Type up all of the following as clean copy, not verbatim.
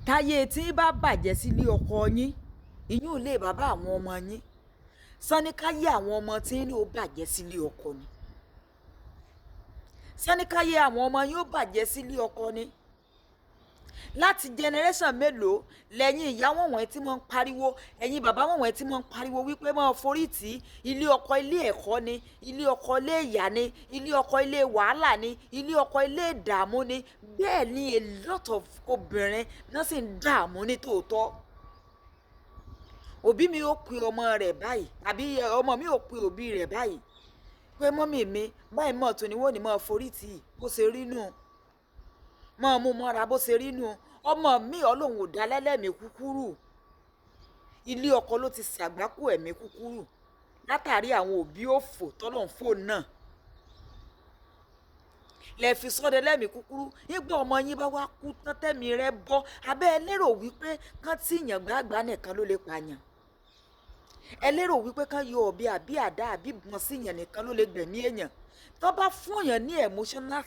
Táyé tí ń bá bàjẹ́ sílé ọkọ yín, ìyún ilé bàbá àwọn ọmọ yín, sanni káyé àwọn ọmọ tí ń ní ó bàjẹ́ sílé ọkọ ni, sanni káyé àwọn ọmọ yín ó bàjẹ́ sílé ọkọ ni. Láti generation mélòó lẹ́yìn ìyá wọ̀nwọ̀n tí wọ́n ń pariwo, ẹ̀yin bàbá wọ̀nwọ̀n tí wọ́n ń pariwo wípé máa forí tì í, ilé ọkọ ilé ẹ̀kọ́ ni, ilé ọkọ ilé ìyà ni, ilé ọkọ ilé wàhálà ni, ilé ọkọ ilé ìdààmú ni. Bẹ́ẹ̀ ni a lot of obìnrin náà sì ń dààmú ní tòótọ́. Òbí mi ó pe ọmọ rẹ̀ báyìí, àbí ọmọ mi ò pe òbí rẹ̀ báyìí pé mummy mi báyìí mọ̀ tó ni wọ́n ní máa forí tì í, bó ṣe rí nù, máa mú mọ́ra bó ṣe rí nù. Ọmọ mi Ọlọ́run ò dá lẹ́lẹ́mìí kúkúrú, ilé ọkọ ló ti ṣàgbákò ẹ̀mí kúkúrú látàrí àwọn òbí òfò tọ́lọ́run fò náà lẹ fi sọ́dẹ lẹ́mìí kúkúrú. Nígbà ọmọ yín bá wá kú tán tẹ́mi rẹ bọ́, abẹ́ ẹ lérò wípé kán tí ìyàn gbàgbà nìkan ló lè pààyàn? Ẹ lérò wípé kán yọ ọ̀bẹ àbí àdá àbí ìbọn sí ìyàn nìkan ló lè gbẹ̀mí èèyàn? Tó bá fún èèyàn ní emotional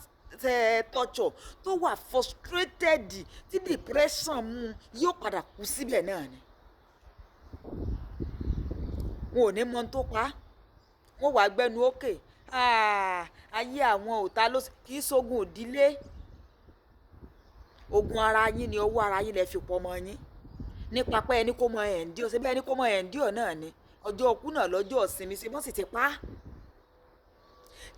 torture tó wà frustrated, tí depression mú, yóò padà kú síbẹ̀ náà ni. Wọn ò ní mọ ohun tó pa á, wọ́n wàá gbẹnu òkè ayé àwọn òta ló kì í ṣogun òdílé, ogun ara yín ni, ọwọ́ ara yín lẹ fi pọ̀ ọmọ yín nípa pé ẹni kó mọ endure, ṣe bẹ́ẹ̀ ẹni kó mọ endure náà ni ọjọ́ ọkú náà lọ́jọ́ ìsinmi ṣe wọ́n sì ti pa á.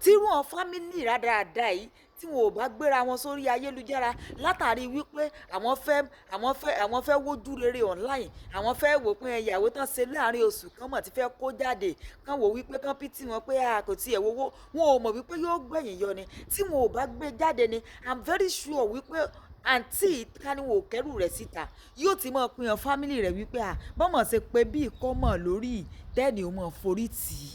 Tírú àwọn family rádaràda yìí tí wọn ò bá gbéra wọn sórí ayélujára látàrí wípé àwọn fẹ́ wójú rere online, àwọn fẹ́ wò pé ìyàwó tán ṣe láàrin oṣù kan mọ̀ tí fẹ́ kó jáde, kán wò wípé kán pity wọn pé a kò tiẹ̀ wowó, wọn ò mọ̀ wípé yóò gbẹ̀yìn yọ ni. Tí wọn ò bá gbé jáde ni, I'm very sure wípé àǹtí ká ní wọn ò kẹ́rù rẹ̀ síta, yóò ti máa pín family rẹ̀ wípé à bọ́mọ̀ ṣe pé bí ìkọ́ mọ̀ lórí tẹ́ni ò mọ̀ forí tì í.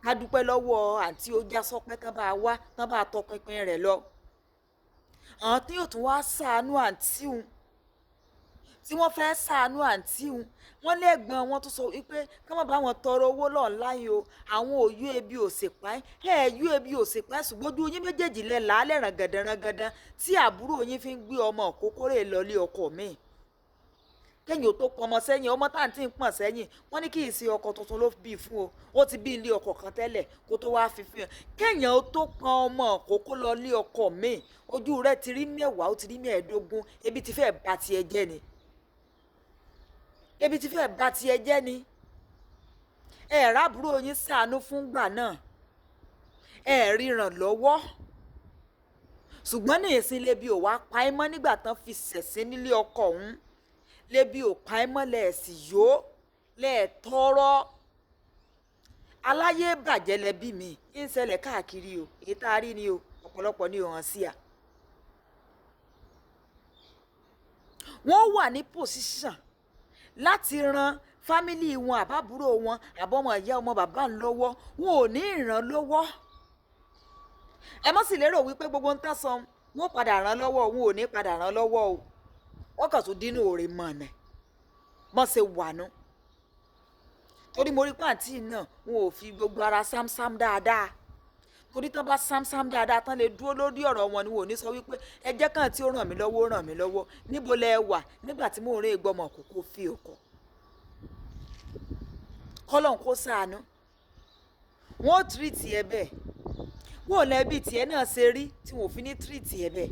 Ká dúpẹ́ lọ́wọ́ àǹtí ó já sọpẹ́ tán bá wá tán bá tọpinpin rẹ̀ lọ. Àwọn tí yóò tún wá ṣàánú àǹtí òun, tí wọ́n fẹ́ ṣàánú àǹtí òun, wọ́n lẹ́gbọ̀n wọn tó sọ wípé ká má bá wọn tọrọ owó l'online o, àwọn ò yó ebi ò sì pa ẹ́, ẹ̀ yó ebi ò sì pa ẹ́, ṣùgbọ́n ojú yín méjèèjì lẹ làálẹ̀ ràngàdàn ràngàdàn tí àbúrò yín fi ń gbé ọmọ òkókórè lọlé ọkọ mi. Kẹ́yìn ò tó pọn ọmọ sẹ́yìn, ọmọ tá à ń tí ń pọ̀n sẹ́yìn, wọ́n ní kì í ṣe ọkọ tuntun ló bí fún o, ó ti bí ilé ọkọ kan tẹ́lẹ̀ kó tó wáá fi fi hàn. Kẹ́yìn ò tó pọn ọmọ òkókó lọ lé ọkọ mi, ojú rẹ̀ ti rí 10, ó ti rí 15, ebi ti fẹ́ bà tiẹ̀ jẹ́ ni, ebi ti fẹ́ bà tiẹ̀ jẹ́ ni. Ẹ rábùrò yín ṣàánú fún gbà náà, ẹ ríran lọ́wọ́, ṣùgbọ́n ní ìsìn lébi ò wá pa ẹ́ mọ́ nígbà tán fi ṣẹ̀sín nílé ọkọ òun, lébi ò pa ẹ́ mọ́ lẹ́ẹ̀sì yó lẹ́ẹ̀tọ́rọ́. Aláyé bàjẹ́ lẹ́bí mi ń ṣẹlẹ̀ káàkiri o, èyí tá a rí ni o, ọ̀pọ̀lọpọ̀ ni ò hàn sí a. Wọ́n wà ní position láti ran family wọn àbábúrò wọn àbọ̀mọ ìyá ọmọ bàbá ń lọ́wọ́, wọn ò ní ìrànlọ́wọ́. Ẹ mọ́ sì lérò wípé gbogbo ń tán san wọn ò padà ràn lọ́wọ́, wọn ò ní padà ràn lọ́wọ́ o, wọ́n kàn tún dínú òrè mọ̀nà bọ́n ṣe wà nú. Torí mo rí pàǹtí náà wọn ò fi gbogbo ara sámsám dáadáa, torí tán bá sámsám dáadáa tán lè dúró lórí ọ̀rọ̀ wọn ni, wọn ò ní sọ wípé ẹ jẹ́ kàn tí ó ràn mí lọ́wọ́, ó ràn mí lọ́wọ́. Níbo lẹ wà nígbà tí mò ń rí ìgbọ́mọ̀ kókó fi ọkọ̀ kọ́lọ́n kó ṣàánú? Wọn ò tírìtì ẹ bẹ́ẹ̀, wọn ò lẹ́bi tiẹ̀ náà ṣe rí tí wọn ò fi ní tírìtì ẹ bẹ́ẹ̀.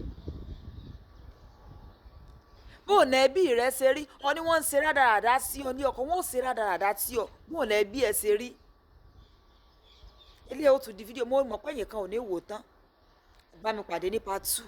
Bó o lẹ́bi rẹ ṣe rí ọ ní wọ́n ń ṣe rádaràdá sí ọ ní ọkọ̀, wọn ò ṣe rádaràdá sí ọ. Bó o lẹ́bi ẹ ṣe rí, ilé ó tún di fídíò. Mo mọ̀ pé ẹ̀yìn kan ò ní wò tán. Bá mi pàdé ní part 2.